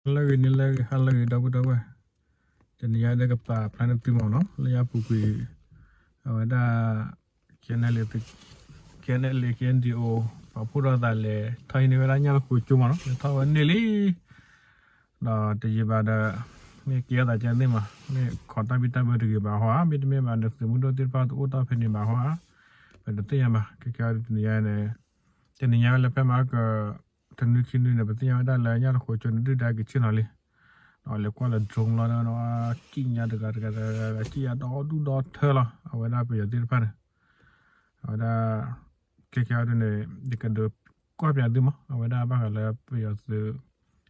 ဟါလၢအဂ့ၤ နံၤလၢအဂ့ၤ ဟါလၢအဂ့ၤ ဒီပုၢ်ဒီဝဲၢ်, တနံၤညါဒဲကပာ်ဖျါန့ၢ်သုမ့ၢ်နီၤ လၢညါပူၤကွံာ် အဝဲဒၣ် KNLA, KNLA KNDO ပာ်ဖှိၣ်ထီၣ်သးလဲၤထီၣ်ဟံးန့ၢ်ဝဲဒၣ်ညၣ်တဃိကၠိမ့ၢ်နီၤ လဲၤထီၣ်ဝဲန့ၣ်လံ ဒီးတယံာ်ဘၣ်ဒီး မ့ၢ်ကဲထီၣ်သးကဲသ့ၣ်မး မ့ၢ်ခိးတၢ်ဘံၣ်တၢ်ဘၢတဂ့ၤဘၣ်ဟီဧါ မ့တမ့ၢ်ဘၣ်ဒီး သုးမုၢ်ဒိၣ်သ့ၣ်တဖၣ်တအိၣ်တီၢ်ဖဲန့ၣ်ဘၣ်ဟီဧါ, ပတသ့ၣ်ညါဘၣ် ကဲကဲအီၤဒ်တနံၤညါန့ၣ် တနံၤညါဝဲလၢဖဲမဟါက တနွံခံနွံန့ၣ် ပသ့ၣ်ညါဝဲဒၣ်လၢညၣ်တဃိကၠိန့ၣ် ဒုၣ်ဒါကဆ့ၣ်နီၤလံ, ဒီးလဲၤကွၢ်လၢ drone လီၤဒီး ကံၣ်ညါတဂၤတဂၤတဂၤ ကံၣ်ညါဒီဒူၣ်ဒီထၢလီၤ အဝဲဒၣ်ပယီၤသ့ၣ်တဖၣ်န့ၣ် အဝဲဒၣ် ခဲခဲအံၤဒ်န့ၣ် ယကဒုးကွၢ်ပၠးသုမး အဝဲဒၣ်ဘၣ်ဃးလၢပယီၤသုး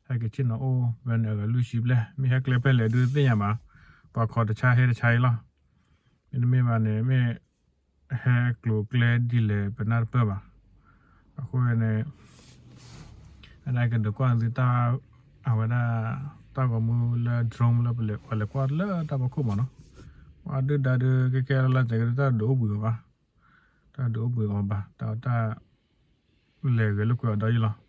ဟဲက့ၤဆ့ၣ်နီၤအိၣ် ဖဲန့ၣ်အဂၤလွံၢ်ဆံဘျဲၣ် မ့ၢ်ဟဲကျဲဖဲလဲၣ်ဒုးသ့ၣ်ညါဘၣ်, ပှၤခိးတဆါဟဲတဆါအံၤလီၤ, မ့တမ့ၢ်ဘၣ်န့ၣ် မ့ၢ်ဟဲကျိၤကျဲဒ်လဲၣ်ပနၢ်တပၢၢ်ဘၣ်, အဃိန့ၣ် အဝဲဒၣ်ကဒုးကွၢ်သုတၢ် အဝဲဒၣ် တၢ်ဂီၤမူလၢ drone လၢပလဲၤ ပှၤလဲၤကွၢ်လၢတၢ်ဖီခိၣ်မးနီၤ, ပှၤဒုၣ်ဒါဒုးကဲကဲလၢလၢ်စဲးကဒုးတၢ်ဒုးအိၣ်ဘှံးအီၤဘၣ်, တၢ်ဒုးအိၣ်ဘှံးအီၤဘၣ် တၢ်တၢ် လဲၤဂဲၤလိာ်ကွဲအီၤဒီးယံၤလီၤ.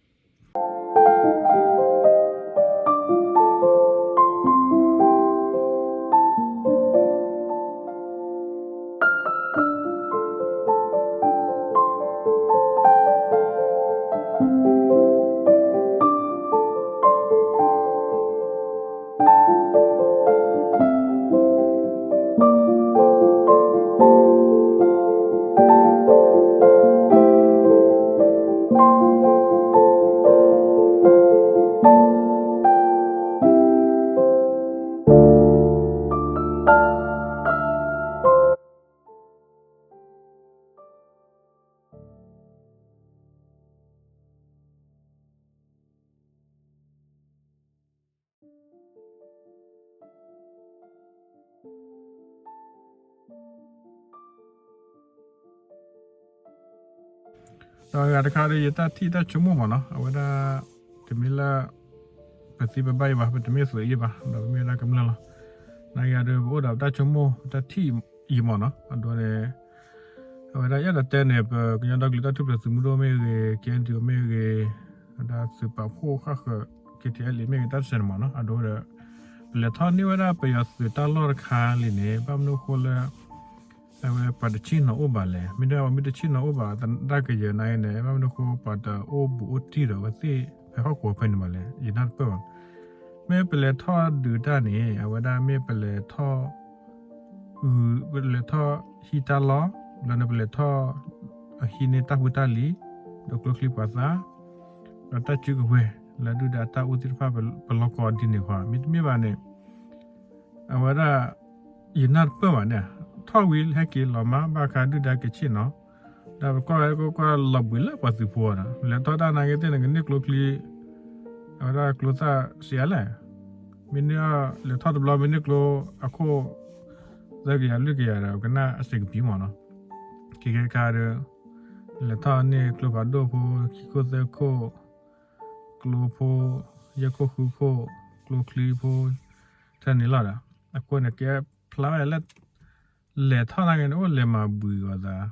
ဒီးအဂၤတခါဒီး ယတၢ်ထံၣ်တၢ်ဆိကမိၣ်မးနီၤ အဝဲဒၣ် တမ့ၢ်လၢ ပသံပဘၣ်အံၤဘၣ် ပတမ့ၢ်သုးအံၤဘၣ် ဒီးပမ့ၢ်ဝဲဒၣ်ကမျၢၢ်လီၤ. နာ်က့ဒီး ပအိၣ်ဒီးပတၢ်ဆိကမိၣ် ပတၢ်ထံၣ်အံၤမးနီၤ အဒိန့ၣ် အဝဲဒၣ်ယအဲၣ်ဒိးတဲန့ၣ် ပကညီဒီကလုာ်တၢ်ထူၣ်ဖျဲးသုးမုၢ်ဒိၣ်မ့ၢ်ဂ့ၤ KNDO မ့ၢ်ဂ့ၤ အဝဲဒၣ်သုးပာ်ဖှိၣ်ဃၣ်ဃၢၤ KTLA မ့ၢ်ဂ့ၤ တၢ်တစဲးန့ၣ်မးနီၤ အဒိဒီး ပလဲၤထီၣ်န့ၢ်ဝဲဒၣ်ပယီၤသုးတၢ်လီၢ်တခါလံန့ၣ် ဘၣ်မနုၤအဃိလၢ အဝဲပှၤတဆ့ၣ်နီၤအိၣ်ဘၣ်လဲၣ်, မ့ၢ်ဒၣ်ပှၤမ့ၢ်တဆ့ၣ်နီၤအိၣ်ဘၣ် တၢ်ကယၢၤနာ်က့န့ၣ် ဘၣ်မနုၤအဃိ ပှၤတအိၣ်ဘူးအိၣ်တံၢ်ဒီးအဝဲသ့ၣ်ဖဲဟီၣ်ကဝီၤဖဲန့ၣ်မးလဲၣ် ယနၢ်တပၢၢ်ဘၣ်. မ့ၢ်ပလဲၤထီၣ်ဒုးတၢ်န့ၣ် အဝဲဒၣ်မ့ၢ်ပလဲၤထီၣ် ပလဲၤထီၣ်ဟံးတၢ်လီၢ် လၢန့ၣ်ပလဲၤထီၣ် ဟံးန့ၢ်တၢ်ဖိတၢ်လံၤ ဒီးကျိချံပှၤသၣ် ဒီးတၢ်စုကဝဲၤ လၢဒုၣ်ဒါတၢ်အိၣ်သ့ၣ်တဖၣ် ပလီၢ်ကီၢ်ဒ်န့ၣ်ဃီ မ့တမ့ၢ်ဘၣ်န့ၣ် အဝဲဒၣ် ယနၢ်တပၢၢ်ဘၣ်န့ၣ် ထီၣ်ဝံၤဟဲက့ၤလီၤမး ဘၣ်ဃးဒုၣ်ဒါကဆ့ၣ်နီၤ ဒီးပကွၢ်ဝဲကွၢ်ကွၢ်လီၤဘှံးလၢပှၤသုးဖိအီၤဒီး လဲၤထီၣ်တၢ်နာ်က့သ့ၣ်န့ၣ် ကန့ၢ်ကျိချံ အဝဲဒၣ်ကျိသၣ်စံးအါလဲၣ် မ့ၢ်န့ၢ် လဲၤထီၣ်တဘျီမ့ၢ်န့ၢ်ကျိအခိၣ် သၢကယၤလွံၢ်ကယၤဒီး ကနၣ်အစဲးကပံၤမးနီၤ က့ၤခဲခါဒီး လဲၤထီၣ်န့ၢ်ကျိဖးဒိၣ်ဖိ ခံခိၣ်သၢခိၣ် ကျိဖိ ယဲၢ်ခိၣ်ဃုခိၣ် ကျိချံဖိ ထဲန့ၣ်လီၤဒီး အဃိန့ၣ် ကဲဖျါဝဲလၢ လဲၤထီၣ်နာ်က့န့ၣ် အိၣ်လဲၤမၤဘှံးအီၤသး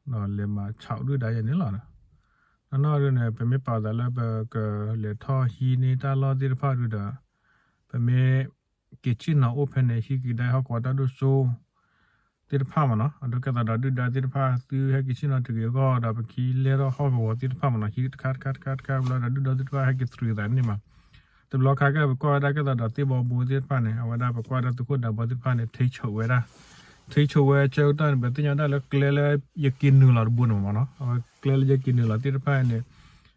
ဒီးလဲၤမၤဆးဒုၣ်ဒါယဲန့ၣ်လီၤ. နီၢ်နီၢ်ဒုန့ၣ် ပမ့ၢ်ပာ်သးလၢပကလဲၤထီၣ်ဟံးန့ၢ်တၢ်လီၢ်သ့ၣ်တဖၣ်ဒုဒီး ပမ့ၢ်က့ၤဆ့ၣ်နီၤအိၣ်ဖဲန့ၣ် ဟံးက့ၤကဒါဟီၣ်ကဝီၤတၢ်ဒိၣ်စိ သ့ၣ်တဖၣ်မးနီၤ အဒိကဲသးဒီးဒုၣ်ဒါသ့ၣ်တဖၣ် သုဟဲက့ၤဆ့ၣ်နီၤတဂ့ၤအဂီၢ်ဒီး ပကလဲၤထီၣ်ဟီၣ်ကဝီၤသ့ၣ်တဖၣ်မးနီၤ ဟံးတခါတခါတခါတခါဘျီဒီး ဒုၣ်ဒါသ့ၣ်တဖၣ်ဟဲက့ၤသရံးသးန့ၣ်မး တဘျီခါကဲ ပကွၢ်ဝဲဒၣ်ကဲသးဒီးသ့ၣ်ဘီဘိသ့ၣ်တဖၣ်န့ၣ် အဝဲဒၣ်ပကွၢ်ဒၣ်သုးခိၣ်ဒးဘီသ့ၣ်တဖၣ်န့ၣ် ထိန်းချုပ်ဝဲဒၣ် ထိန်းချုပ်ဝဲဆၢကတီၢ်န့ၣ် ပသ့ၣ်ညါဒၣ်လၢကျဲလၢယက့ၤနုာ်လီၤတဘိန့ၣ်မးနီၤ အဝဲကျဲလၢယက့ၤနုာ်လီၤသ့ၣ်တဖၣ်န့ၣ်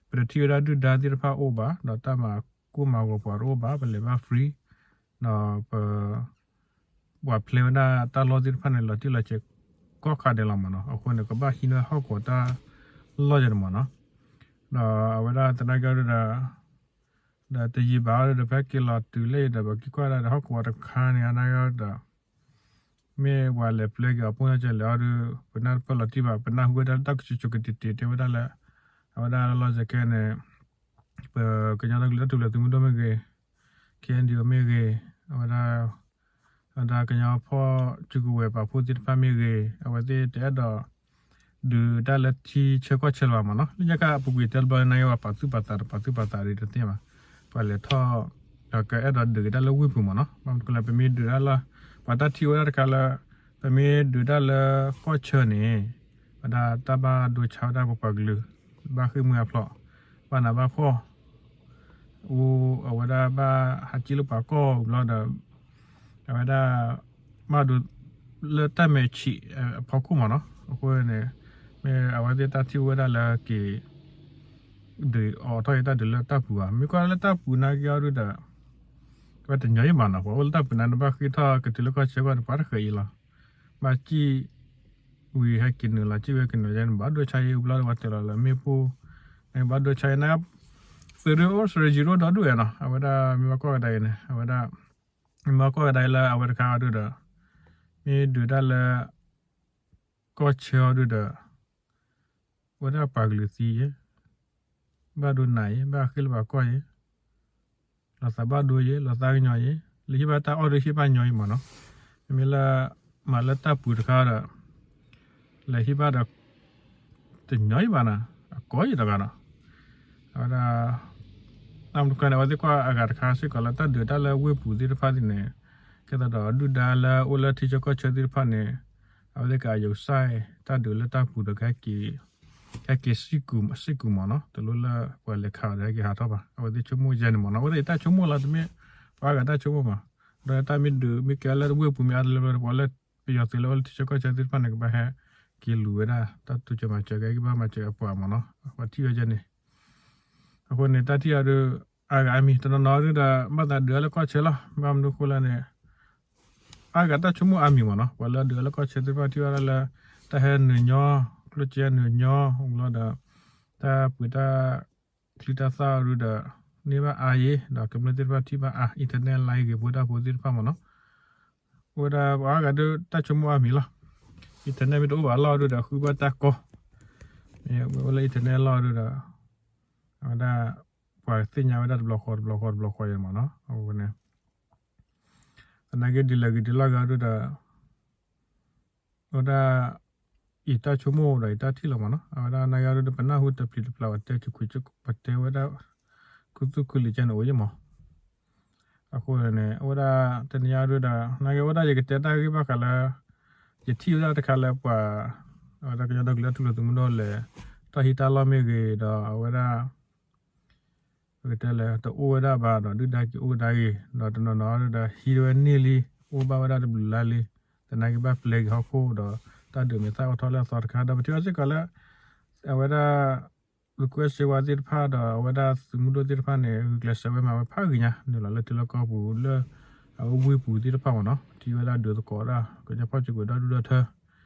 ပတထံၣ်ဝဲဒၣ်ဒုၣ်ဒါသ့ၣ်တဖၣ်အိၣ်ဘၣ် ဒီးတၢ်မၤကိၢ်မၤဂီၤပှၤတအိၣ်ဘၣ် ပလဲၤဘၣ် free ဒီးပ ပှၤဖျဲဝဲဒၣ်တၢ်လီၢ်သ့ၣ်တဖၣ်န့ၣ် လီၤတံၢ်လီၤဆဲးကိးခါဒဲးလီၤမးနီၤ အဃိန့ၣ် ကဘၣ်ဟံးန့ၢ်ဟီၣ်ကဝီၤတၢ်လီၢ်ယဲန့ၣ်မးနီၤ ဒီးအဝဲဒၣ်သနာ်က့ဒီး ဒီးတယံာ်ဘၣ်ဒီး ပဟဲက့ၤလီၤတုၤလၢအံၤဒီး ပက့ၤကွၢ်ဒၣ်ဒီးဟီၣ်ကဝီၤတခါန့ၣ် အနာ်က့ဒီး မ့ၢ်ပှၤလဲၤဖျဲက့ၤအီၤပိၢ်နီၢ်ကလဲာ်အီၤဒီး ပနၢ်တပၢၢ်လီၤတံၢ်ဘၣ် ပနၢ်ဟူဝဲဒၣ်လၢတၢ်ကဆူးကတ့ၢ်တ့ၢ်တဲဝဲဒၣ်လၢ အဝဲဒၣ်လီၤစဲးခဲန့ၣ် ပကညီဒီကလုာ်တၢ်ထူၣ်ဖျဲးသုးမုၢ်ဒိၣ်မ့ၢ်ဂ့ၤ KNDO မ့ၢ်ဂ့ၤ အဝဲဒၣ် အဝဲဒၣ်ကညီဖီၣ်စုကဝဲၤပာ်ဖှိၣ်သ့ၣ်တဖၣ်မ့ၢ်ဂ့ၤ အဝဲသ့ၣ်တအဲၣ်ဒိး ဒုးတၢ်လၢထံဆၢကီၢ်ဆၢလၢၤဘၣ်မးနီၤ လၢညါခါအပူၤကွံာ်တဲတဘျီန့ၣ် ပှၤပာ်သူၣ်ပာ်သးဒီးပာ်သူၣ်ပာ်သးဒီးတသ့ဘၣ် ပှၤလဲၤထီၣ် ဒီးကအဲၣ်ဒိးဒုးက့ၤတၢ်လၢဝ့ၢ်ပူၤမ့ၢ်နီၤ. ဘၣ်မနုၤလဲၣ် ပမ့ၢ်ဒုးတၢ်လၢ ပှၤတၢ်ထံၣ်ဝဲဒၣ်တခါလၢ ပမ့ၢ်ဒုးတၢ်လၢကီၢ်ဆၢန့ၣ် ဝဲဒၣ်တၢ်ဘၣ်ဒိဆါဝဲဒၣ်ပပှၤကလုာ် ဘၣ်ဃ့ၢ်မှံဟးဖျိး ဘၣ်နးဘၣ်ဖှီၣ် အိၣ်အဝဲဒၣ်ဘၣ်ဟးကံၣ်လိာ်ပာ်ကီၢ်ဘျီဒီး အဝဲဒၣ် ဘၣ်ဒိလၢတၢ်မဲာ်ဆံးအဖီခိၣ်မ့ၢ်နီၤ. အဃိန့ၣ် မ့ၢ်အဝဲသ့ၣ်တၢ်ထံၣ်ဝဲဒၣ်လၢက့ၤ ဒုးအိးထီၣ်က့ၤတၢ်ဒုးလၢတၢ်ပူၤဘၣ်. မ့ၢ်ကွၢ်လၢတၢ်ပူၤနာ်က့အီၤဒုဒီး ကဘၣ်တညီအံၤဘၣ်နီၤ. ပှၤအိၣ်လၢတၢ်ပူၤနာ်က့ နဘၣ်ဃ့ထီၣ်ကတုၤလၢကီၢ်ဆၢကီၢ်န့ၣ် ပှၤတဃဲၤအံၤလီၤ. ဘၣ်စံၣ်ဝံၤဟဲက့ၤနုာ်လီၤ စံၣ်ဝံၤဟဲက့ၤနုာ်လီၤန့ၣ် ဘၣ်ဒိဆါအံၤ ဘျီဒီးပှၤတဲလီၤလၢမ့ၣ်ပိၢ်န့ၣ် ဘၣ်ဒိဆါအံၤန့ၣ် သုးဒုအိၣ်စရံယံၤရိၣ်ဒီဒူၣ်ဝဲနီၤ. အဝဲဒၣ်မ့ၢ်ဘၣ်ကွၢ်ကဒါအံၤန့ၣ် အဝဲဒၣ် မ့ၢ်ဘၣ်ကွၢ်ကဒါအံၤလၢအဝဲတခါအီၤဒုဒီး မ့ၢ်ဒုးတၢ်လၢ ကီၢ်ဆၢအီၤဒုဒီး ဝဲဒၣ်ပှၤကလုာ်သံယဲ ဘၣ်ဒိနးယဲ ဘၣ်ဃ့ၢ်လၢပှၤကီၢ်ယဲ လီၤသးဘၣ်ဒိယဲ လီၤသးကညီၤယဲ လၢဟ့ၣ်ဘၣ်တၢ်အီၣ်ဒုဟ့ၣ်ဘၣ်ညီယဲမ့ၢ်နီၤ. မ့မ့ၢ်လၢ မၤလၢတၢ်ပူၤတခါဒီး လဲၤဟ့ၣ်ဘၣ်ဒီး တညီအံၤဘၣ်နီၤ အကိးယံၤတဂၤနီၤ. အဝဲဒၣ် တၢ်မနုၤဃီန့ၣ် အဝဲသ့ၣ်ကွၢ်အဂၤတခါစ့ၢ်ကီးလၢတၢ်ဒုးတၢ်လၢဝ့ၢ်ပူၤသ့ၣ်တဖၣ်သ့ၣ်န့ၣ် ကဲသးဒီးဒုၣ်ဒါလၢအိၣ်လၢထံဆၢကီၢ်ဆၢသ့ၣ်တဖၣ်န့ၣ် အဝဲသ့ၣ်ကအယိးစဲး တၢ်ဒုးလၢတၢ်ပူၤဒီး ကဟဲက့ၤ စံၣ်ကူးမ့ၢ်နီၤ တလိၣ်လၢပှၤလဲၤခးအီၤဒီးဟဲက့ၤဟးထီၣ်ဘၣ် အဝဲသ့ၣ်ဆိကမိၣ်ယဲန့ၣ်မ့ၢ်နီၤ. အဝဲသ့ၣ်တၢ်ဆိကမိၣ်လီၤတမ့ၢ် ပှၤအါဂၤတၢ်ဆိကမိၣ်မ့ၢ် ဒီးတၢ်မ့ၢ်ဒုးမ့ၢ်ကဲလၢဝ့ၢ်ပူၤမ့ၢ်အါတလၢတလၢ ပှၤလၢပယီၤသုးလၢအိၣ်လၢထံဆၢကီၢ်ဆၢသ့ၣ်တဖၣ်န့ၣ် ကဘၣ်ဟဲက့ၤလူၤဝဲဒၣ် တၢ်တိစၢၤမၤစၢၤ ကဟဲက့ၤဘၣ်မၤစၢၤအပှၤမ့ၢ်နီၤ ပှၤထံၣ်ဝဲယဲန့ၣ်. အဃိန့ၣ် တၢ်ထံၣ်အီၤဒု အါဂၤအါမံၤ တနီၤနီၤဒုဒီး ဘၣ်သးဒုးအီၤလၢကီၢ်ဆၢလီၤ. ဘၣ်မနုၤဃိလဲၣ်န့ၣ် အါဂၤတၢ်ဆိကမိၣ်အါမံၤမ့ၢ်နီၤ ပှၤလၢအဒုးအီၤလၢကီၢ်ဆၢသ့ၣ်တဖၣ်ထံၣ်ဝဲဒၣ်လၢ တၢ်ဟဲနုာ်ညီ ကျိၣ်စ့နုာ်ညီ ဘျီဒီး တၢ်ပှ့ၤတၢ် ချံတၢ်သၣ်အီၤဒုဒီး န့ၢ်ဘၣ်အါယဲ ဒီးကမျၢၢ်သ့ၣ်တဖၣ်ထံၣ်ဘၣ်အါ internet line ဂ့ၤ ဖိတၢ်ဖိသ့ၣ်တဖၣ်မ့ၢ်နီၤ. အိၣ်ဝဲဒၣ်ပှၤအါဂၤဒုတၢ်ဆိကမိၣ်အါမံၤလီၤ. internet မ့ၢ်တအိၣ်ဘၣ်လီၢ်ဒုဒီး ဃုဘၣ်တၢ်ကီ မ့ၢ်အိၣ်လၢ internet လီၢ်ဒုဒီး အဝဲဒၣ် ပှၤသ့ၣ်ညါဝဲဒၣ်တဘျီဃီတဘျီဃီတဘျီဃီယဲမ့ၢ်နီၤ. အဃိန့ၣ် သနာ်က့ဒ်လဲၣ်ဂ့ၤဒ်လဲၣ်ဂ့ၤဒုဒီး အဝဲဒၣ် ယတၢ်ဆိကမိၣ်ဒီးယတၢ်ထံၣ်လီၤမ့ၢ်နီၤ. အဝဲဒၣ်နာ်က့ဒုဒီး ပနၢ်ဟူတပျံၤတဖျါ ပှၤတဲဆူးခွံး ပှၤတဲဝဲဒၣ် ခူသူၣ်ခူလံၤကဲန့ၣ်အိၣ်ယဲမ့ၢ်. အဃိန့ၣ် အဝဲဒၣ်တနံၤအံၤဒုဒီး နာ်က့ဝဲဒၣ်ယကတဲတၢ်ဂ့ၢ်ဘၣ်ဃးလၢ ယထံၣ်ဝဲဒၣ်တခါလၢပှၤ အဝဲဒၣ်ကညီဒီကလုာ်တၢ်ထူၣ်ဖျဲးသုးမုၢ်ဒိၣ်လဲၤ တၢ်ဟံးတၢ်လီၢ်မ့ၢ်ဂ့ၤဒီး အဝဲဒၣ် ပကတဲလဲၣ် တအိၣ်ဝဲဒၣ်ဘၣ်ဒီး ဒုၣ်ဒါက့ၤအိၣ်ကဒါက့ၤ ဒီးတနီၤနီၤဒုဒီး ဟံးဝဲန့ၢ်လံ အိၣ်ဘၣ်ဝဲဒၣ်တဘျုးလါလံ သနာ်က့ဘၣ်ပျဲက့ၤဟီၣ်ခိၣ်ဒီး တၢ်ဒုးမ့ၢ်သၣ်အိၣ်ထီၣ်လၢအသီတခါ ဒီးပထံၣ်ဘၣ်စ့ၢ်ကီးလၢ အဝဲဒၣ် သုးခိၣ်အဲၣ်စ့ဝါသ့ၣ်တဖၣ်ဒီး အဝဲဒၣ်သုးမုၢ်ဒိၣ်သ့ၣ်တဖၣ်န့ၣ် ဂုာ်ကျဲးစၢးဝဲမၤဝဲဖးဂ့ၤညါ နုာ်လီၤလၢထံလီၢ်ကီၢ်ပူၤလၢ အဝ့ၢ်ပူၤသ့ၣ်တဖၣ်မ့ၢ်နီၤ ထံၣ်ဝဲဒၣ်ဒုးသကိးဒၣ် ကညီဖီၣ်စုကဝဲၤဒီဒူၣ်ဒီထၢ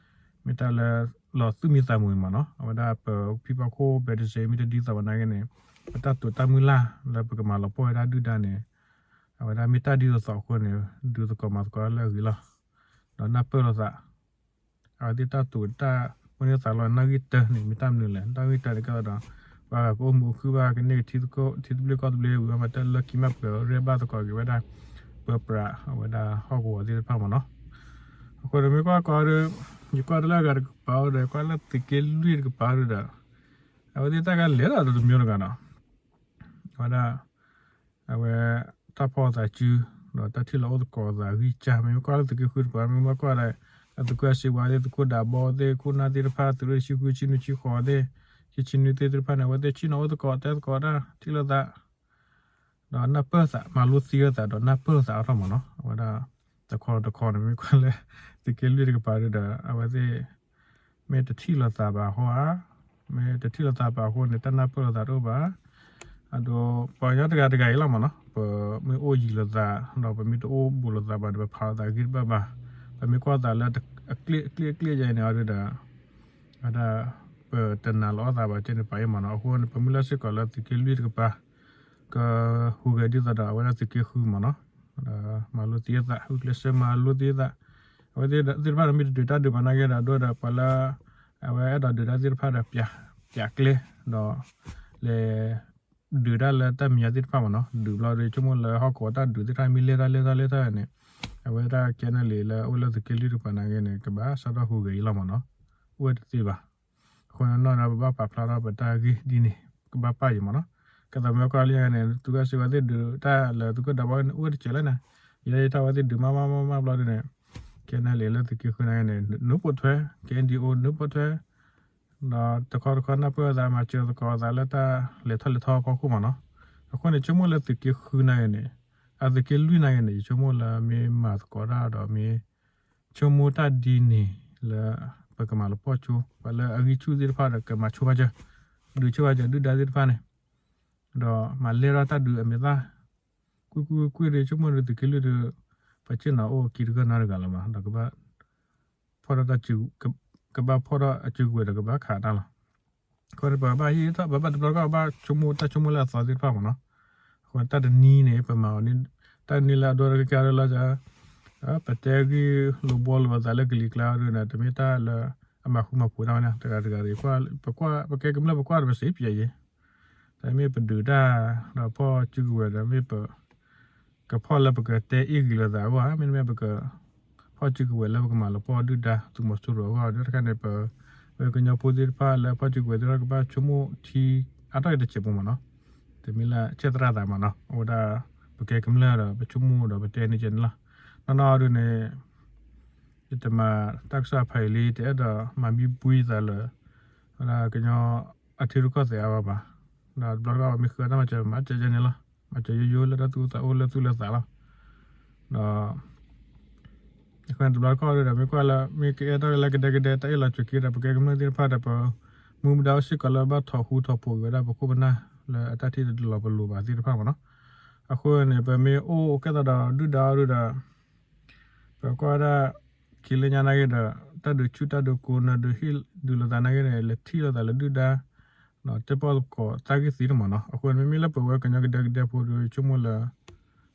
မ့ၢ်တၢ်လၢ လီၤသူၣ်မံသးမုာ်မ့ၢ်နီၤ အဝဲဒၣ်ပဖံဖီခိၣ် ဘဲတစဲး မ့ၢ်တဒ်သိးဘၣ်နာ်က့န့ၣ် ပတၢ်တိာ်တၢ်မုၢ်လၢ်လၢပကမၤလီၤပှီၢ်ဝဲဒၣ်ဒုၣ်ဒါန့ၣ် အဝဲဒၣ်မ့ၢ်တၢ်ဒ်သိးသိးအဃိန့ၣ် ဒုးသကိးမၤသကိးလၢအဂ့ၤလီၤ ဒီးနၢ်ပၢၢ်လိာ်သး အဝဲသ့ၣ်တၢ်တိာ်တၢ်မုၢ်န့ၢ်သးလီၤ နၢ်ဂံၢ်တၢန့ၣ် မ့ၢ်တၢ်မနုၤလဲၣ် တၢ်ဂံၢ်တၢန့ၣ်ကဲဒီး ပှၤဂၤကအိၣ်မုာ်အိၣ်ခုၣ်ဘၣ် ကန့ၢ်ကထံသဘျ့ကီၢ်သဘျ့ ဝံၤမ့ၢ်တၢ်လၢခံမးပှဲၤရဲၣ်ဘၣ်သကိးက့ၤဝဲဒၣ် ပၢပြးအဝဲဒၣ်ဟီၣ်ကဝီၤသ့ၣ်တဖၣ်မ့ၢ်နီၤ အဃိဒီးမ့ၢ်ကွၢ်ကီးဒီး ယကွၢ်တၢ်လၢအဂၤတကပၤဒီး ကွၢ်လၢသုးက့လွံၢ်တကပၤဒီး အဝဲသ့ၣ်တၢ်ဂၤလဲၤဒီးတမံၤတဂၤနီၤ အဝဲဒၣ် အဝဲ တၢ်ဖီၣ်သးစု ဒီးတၢ်ထံၣ်လိာ်အိၣ်သကိးသးဂံၢ်စၢ် မ့ၢ်ကွၢ်လၢသုးက့ဃုတကပၤ မ့ၢ်ကွၢ်ဒီး အသုးခိၣ်အဲၣ်စ့ဝါသ့ၣ် သုးခိၣ်ဒးဘီသ့ၣ် ခိၣ်နၢ်သ့ၣ်တဖၣ် သုးရ့ၣ်ဆံဃု ဆံနွံဆံဃိးသ့ၣ် ဆံဆံနွံသ့ၣ်သ့ၣ်တဖၣ်န့ၣ် အဝဲသ့ၣ်ဆ့ၣ်နီၤအိၣ်သကိးတဲသကိးတၢ်ထံၣ်လိာ်သး ဒီးနၢ်ပၢၢ်သး မၤလိသ့လိာ်သးဒီးနၢ်ပၢၢ်လိာ်သးအါထီၣ်မ့ၢ်နီၤ အဝဲဒၣ် တခီတခီန့ၣ် မ့ၢ်ကွၢ်လၢ သုးက့လွံၢ်တကပၤဒီး အဝဲသ့ၣ် မ့ၢ်တထံၣ်လိာ်သးဘၣ်အဃိဧါ မ့ၢ်တထံၣ်လိာ်သးဘၣ်အဃိန့ၣ် တၢ်နၢ်ပၢၢ်လိာ်သးတအိၣ်ဘၣ် အဒိ ပှၤကညီတဂၤတဂၤအံၤလီၤမ့ၢ်နီၤ ပမ့ၢ်အိၣ်ယံၤလိာ်သး ဒီးပမ့ၢ်တအိၣ်ဘူးလိာ်သးဘၣ်ဒီး ပဖးလိာ်သးဂ့ၤတဘၣ်ဘၣ် ပမ့ၢ်ကွၢ်သးလၢ အကျ့အကျ့အကျ့ယဲန့ၣ်အီၤဒီး အဝဲဒၣ် ပတနာ်လီၤအီၣ်သးဘၣ်ကဲန့ၣ်ပာ်အံၤမ့ၢ်နီၤ အဃိန့ၣ် ပမ့ၢ်လၢစ့ၢ်ကီးလၢသုးက့လွံၢ်တကပၤ ကဟူးဂဲၤဒ်သိးဒီးအဝဲဒၣ်သုးက့ဃုမ့ၢ်နီၤ မၤလိသ့အသး ဂုာ်ကျဲးစၢးမၤလိသ့အသး အဝဲသ့ၣ်တဖၣ်န့ၣ်မ့ၢ်တဒုးတၢ်ဒုးဘၣ်နာ်က့ဒီး အဒိဒီးပှၤလၢ အဝဲအဲၣ်ဒိးဒုးတၢ်သ့ၣ်တဖၣ်ဒီး ပျးကျဲ ဒီး လဲၤ ဒုးတၢ်လၢတၢ်မဲာ်ညါသ့ၣ်တဖၣ်မ့ၢ်နီၤ ဒုးဘျီဒီး ဆိကမိၣ်လၢဟီၣ်ကဝီၤတၢ်ဒုးသ့ၣ်တဖၣ်မ့ၢ်လဲၢ်တၢ်လဲၢ်တၢ်လဲၢ်တၢ်န့ၣ် အဝဲဒၣ် ကဲနဲၣ်လံ လၢအအိၣ်လၢသုးက့လွံၢ်တကပၤနာ်က့န့ၣ် ကဘၣ်စးထီၣ်ဟူးဂဲၤအံၤလီၤမ့ၢ်နီၤ အိၣ်ဝဲတသ့ဘၣ် အဃိန့ၣ်နီၢ်ဒီး ပဘၣ်ပာ်ဖျါထီၣ်ပတၢ်ဂ့ၢ်ဒ်န့ၣ် ကဘၣ်ပာ်အံၤမ့ၢ်နီၤ ကဲသိးမ့ၢ်ကွၢ်လံန့ၣ် သုးကီၢ်စ့ဝါသ့ၣ်ဒုးတၢ်လၢသုးခိၣ်ဒးဘီန့ၣ် အိၣ်တစဲးလၢန့ၣ်, ယဲယတၢ်ဝဲသ့ၣ်ဒုးမးမးမးမးဘျီဒုးန့ၣ်, ကဲနဲၣ်လံလၢသုးက့ဃုနာ်က့န့ၣ် နူဖိထွဲ ကဲဒံအိ နူဖိထွဲ ဒီးတခီတခီနၢ်ပၢၢ်သး မၤစၢၤသကိးသးလၢတၢ်လဲၤထီၣ်လဲၤထီဖီခိၣ်မးနီၤ. အဃိန့ၣ် ဆိကမိၣ်လၢသုးက့ဃုနာ်က့န့ၣ်, အသုးက့လွံၢ်နာ်က့န့ၣ် ယဆိကမိၣ်လၢမ့ၢ်မၤသကိးတၢ်ဒီးမ့ၢ် ဆိကမိၣ်တၢ်ဒ်န့ၣ်လၢ ပကမၤလီၤပှီၢ်ဆိ, ပှၤလၢအဂံၢ်ဆူၣ်သ့ၣ်တဖၣ်ဒီး ကမၤဆိဘၣ်စၢၤ, ဒုးဆိဘၣ်စၢၤ ဒုၣ်ဒါသ့ၣ်တဖၣ်န့ၣ်, ဒီးမၤလဲၢ်ထီၣ်တၢ်ဒုးအမဲာ်သၣ်, ကွ့ၢ်ကွ့ၢ်ကွ့ၢ်ဒီး ဆိကမိၣ်ဒီးသုးက့လွံၢ်ဒီး ပစ့ၣ်နီၤအိၣ်ကံတကၢၢ်နီတဂၤလီၤမး, ဒီးကဘၣ် ဖီၣ်ထီၣ်တၢ်စု, ကဘၣ်ဖီၣ်ထီၣ်အစုကဝဲၤဒီးကဘၣ်ခးတၢ်လီၤ. အဃိန့ၣ် ပဘၣ်ဟ့ၣ်ထီၣ် ပဘၣ်တဘျီတခီၣ်ဘၣ်ဆိကမိၣ်တၢ်ဆိကမိၣ်လၢအသီသ့ၣ်တဖၣ်မးနီၤ. အဃိန့ၣ် တၢ်တနံၤန့ၣ် ပမၤအီၤန့ၣ်, တၢ်တနံၤလၢအဒိတကကၢ်ဒ်လီၤ, ပတဲဂ့ၢ်လိာ်ဘှီလိာ်အသးလၢကလံၤကျါဒ်န့ၣ် တမ့ၢ်တၢ်လၢအမၤဃူမၤဖိးတၢ်ဝဲန့ၣ် တဂၤတဂၤဒီး ပကွၢ် ပကဲကမျၢၢ်ပကွၢ်ဒီးပစံးပယဲၢ်ယဲၢ် တမ့ၢ်ပဒုးတၢ် ဒီးဖီၣ်စုကဝဲၤဒီးမ့ၢ်ပ ကဖီၣ်လၢပကတဲအ့ၣ်ဂံၢ်လိာ်သးအဂီၢ်ဧါ, မ့တမ့ၢ်ပက ဖီၣ်စုကဝဲၤလၢပကမၤလီၤပှီၢ်ဒုၣ်ဒါ သုးမီၤစိရိၤအဂီၢ်ဧါ, တခါန့ၣ် ပ ဝဲကညီဖိသ့ၣ်တဖၣ်လၢဖီၣ်စုကဝဲၤသ့ၣ်တဖၣ်ကဘၣ်ဆိကမိၣ်ထံအါထီၣ်အံၤတစဲးဖိမးနီၤ, တမ့ၢ်လၢဆဲးသရၣ်သးမးနီၤ, အဝဲဒၣ် ပကဲကမျၢၢ်ဒီးပဆိကမိၣ်ဒီးပတဲန့ၢ်ကဲန့ၣ်လီၤ. နီၢ်နီၢ်ဒ်န့ၣ် ယတမၤတၢ်ကစီၣ်ဖးယံာ်လံ တအဲၣ်ဒိးမၤမံဘှံသးလၢ ဝဲဒၣ်ကညီအထံရူၢ်ကီၢ်သဲးအါဘၣ်ဘၣ်, ဒီးတဘျီတခီၣ်ပမ့ၢ်ဃုအတၢ်မၤစၢၤ မၤစၢၤယဲန့ၣ်လီၤ, မၤစၢၤယိယိလၢတၢ်သူၣ်အိၣ်သးအိၣ်လၢသူၣ်လၢသးလီၤ, ဒီး အဃိန့ၣ်တဘျီတခီၣ်ဒီး မ့ၢ်ကွၢ်လၢ မ့ၢ်ကအဲၣ်ဒိးလၢကဒဲကဒဲ တၢ်အ့ၣ်လိာ်ဆိးက့ဒီး ပကဲကမျၢၢ်သ့ၣ်တဖၣ်ဒီး ပမူပဒါအိၣ်စ့ၢ်ကီးလၢဘၣ်ထိးဃူထိးဖိးက့ၤဝဲဒၣ်ပခိၣ်ပနၢ်လၢအတၢ်ထံၣ်တလီၤပလိာ်ဘၣ်သ့ၣ်တဖၣ်မးနီၤ, အဃိန့ၣ်ပမ့ၢ်အိၣ်ကဲသိးဒီးဒုၣ်ဒါအီၤဒုၣ်ဒီး ပကွၢ်ဝဲဒၣ် ခံလၢညါနာ်က့ဒီး တၢ်ဒုးဆူၣ်တၢ်ဒုးကိးနၢၤဒုးဟ့ၣ်ဒုးလိာ်သးနာ်က့န့ၣ် လဲၤထံၣ်လိာ်သးလၢဒုၣ်ဒါ ဒီးတဲပီၣ်သကိးသးဂ့ၢ်သ့တမးနီၤ, အဃိန့ၣ် မ့မ့ၢ်လၢပဝဲကညီကဒဲကဒဲဖိဒီး ဆိကမိၣ်လၢ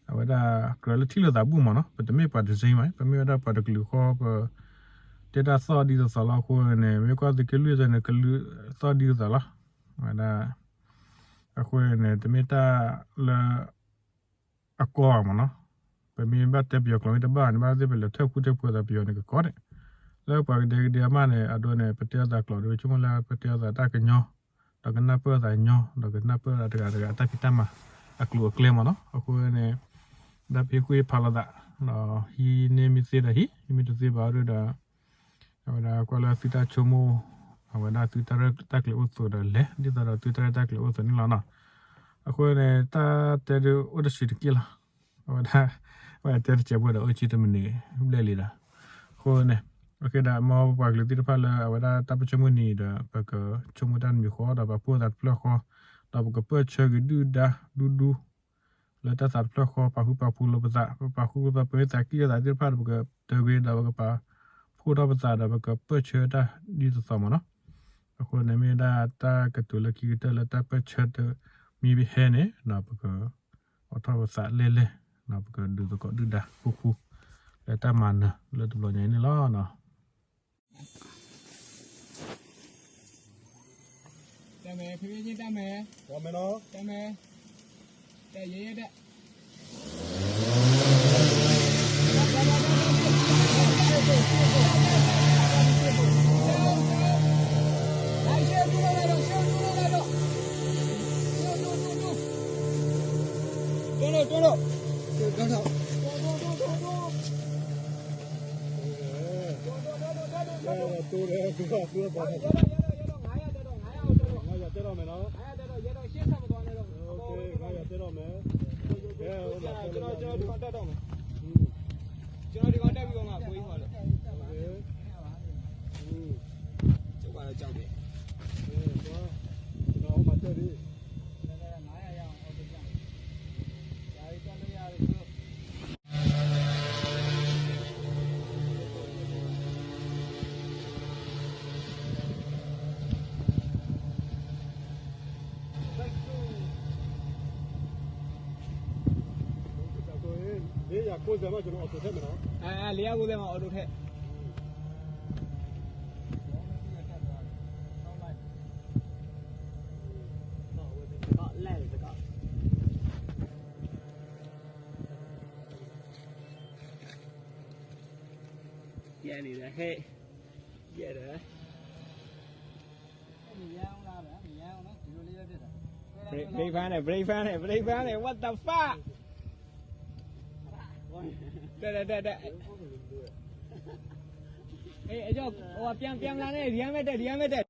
အဝဲဒၣ်ကြၢးလၢထံၣ်လိာ်သးဘူၣ်မးနီၤ, ပတမ့ၢ်ပှၤတစ့မး, ပမ့ၢ်ဝဲဒၣ်ပှၤတကလုာ်ဃီ ပ တဲတၢ်သီၣ်ဒ်သိးသိးလီၤအဃိန့ၣ် မ့ၢ်ကွၢ်သုးက့လွံၢ်စ့ၢ်န့ၣ် ကလုာ်သီၣ်ဒ်သိးသိးလီၤ, ဝဲဒၣ် အဃိန့ၣ် တမ့ၢ်တၢ်လၢ အကီဧါမးနီၤ, ပမ့ၢ်ဘၣ်တဲပယီၤကျိာ်မ့ၢ်တဘၣ်န့ၣ် ဘၣ်သ့ၣ်ပလဲၤထၢၣ်ဃူထၢၣ်ဖိးသးပယီၤန့ၣ်ကကီန့ၣ်, လၢပှၤကဒဲကဒဲအမးန့ၣ် အဒိန့ၣ် ပတဲအသးကျိာ်ဒီး ဆိကမိၣ်လၢပတဲအသးတၢ်ကညီ, ဒီးကနၢ်ပၢၢ်အသးညီ, ဒီးကနၢ်ပၢၢ်အသးတဂၤတဂၤအတၢ်ဖံးတၢ်မၤ အကျိၤအကျဲမးနီၤ, အဃိန့ၣ် ဒၣ်ပဟ့ၣ်ကူၣ်ဟ့ၣ်ဖးလိာ်သး, ဒီးဟံးန့ၢ်မ့ၢ်သ့ဒီးဟံး, ဟံးမ့ၢ်တသ့ဘၣ်ဒီး အဝဲဒၣ်ကွၢ်လၢသုတၢ်ဆိကမိၣ်, အဝဲဒၣ်သုတၢ်ရဲၣ်တၢ်ကျဲၤအိၣ်သိးဒီးလဲၤ ဒ်သိးဒီးသုတၢ်ရဲၣ်တၢ်ကျဲၤအိၣ်သိးန့ၣ်လီၤနီၤ, အဃိန့ၣ် တၢ်တဲဒုးအိၣ်တဆံးတက့ၢ်လီၤ, အဝဲဒၣ် ဝဲတဲတစဲးဖိဒီးအိၣ်ဆံတမံးနံးဘျဲၣ်လံဒီး, အဃိန့ၣ် အဃိဒီး မ်ပပှၤကလုာ်သ့ၣ်တဖၣ်လၢအဝဲဒၣ်တၢ်ပၢၢ်ဆၢမုၢ်နံၤဒီး ပကဆိကမိၣ်တၢ်တမံၤဃီ ဒီးပာ်ဖှိၣ်သးတဖျၢၣ်ဃီ, ဒီးပကပၢၢ်ဆၢက့ၤဒုၣ်ဒါဒူဒူ လၢတၢ်သးတဖျၢၣ်ဃီ ပာ်ဃူပာ်ဖိးလိာ်ပသး, ပပာ်ဃူပာ်ဖိးပသး ကံၣ်လိာ်သးသ့ၣ်တဖၣ်ဒီး ပကတၢၢ်ကွံာ်ဒီး ပကပာ်ဖှိၣ်ထီၣ်ပသးဒီး ပကပၢၢ်ဆၢတၢ်ဒ်သိးသိးမးနီၤ, အဃိန့ၣ်မ့ၢ်ဝဲဒၣ်တၢ်ကတိၤလၢခံကတၢၢ်လၢတၢ်ပၢၢ်ဆၢတမံၤဟဲန့ၣ် ဒီးပကအိးထီၣ်ပသးလဲၢ်လဲၢ်, ဒီးပကဒုးသကိးဒုၣ်ဒါဃူဃူ လၢတၢ်မၤနၢၤလၢတဘျီညါအံၤန့ၣ်လီၤ. တၢ်မဲာ်, ဖဲဖဲညါတၢ်မဲာ်, တၢ်မဲာ်လီၤ, တၢ်မဲာ်, တၢ်ယဲယဲတၢ် လၢယၤကိးစဲးမး အီးတိးထဲမးနီၤ, လၢယၤကိးစဲးမး အီးတိးထဲ ယဲန့ၣ်ဒီး ဟဲ ယဲဒီး break fast န့ၣ် break fast န့ၣ် break fast န့ၣ် what the fuck. တၢ်တၢ်တၢ်တၢ် ပျၢ်ပျၢ်မလါန့ၣ် ဒံးအါမဲာ်တဲာ် ဒံးအါမဲာ်တဲာ်.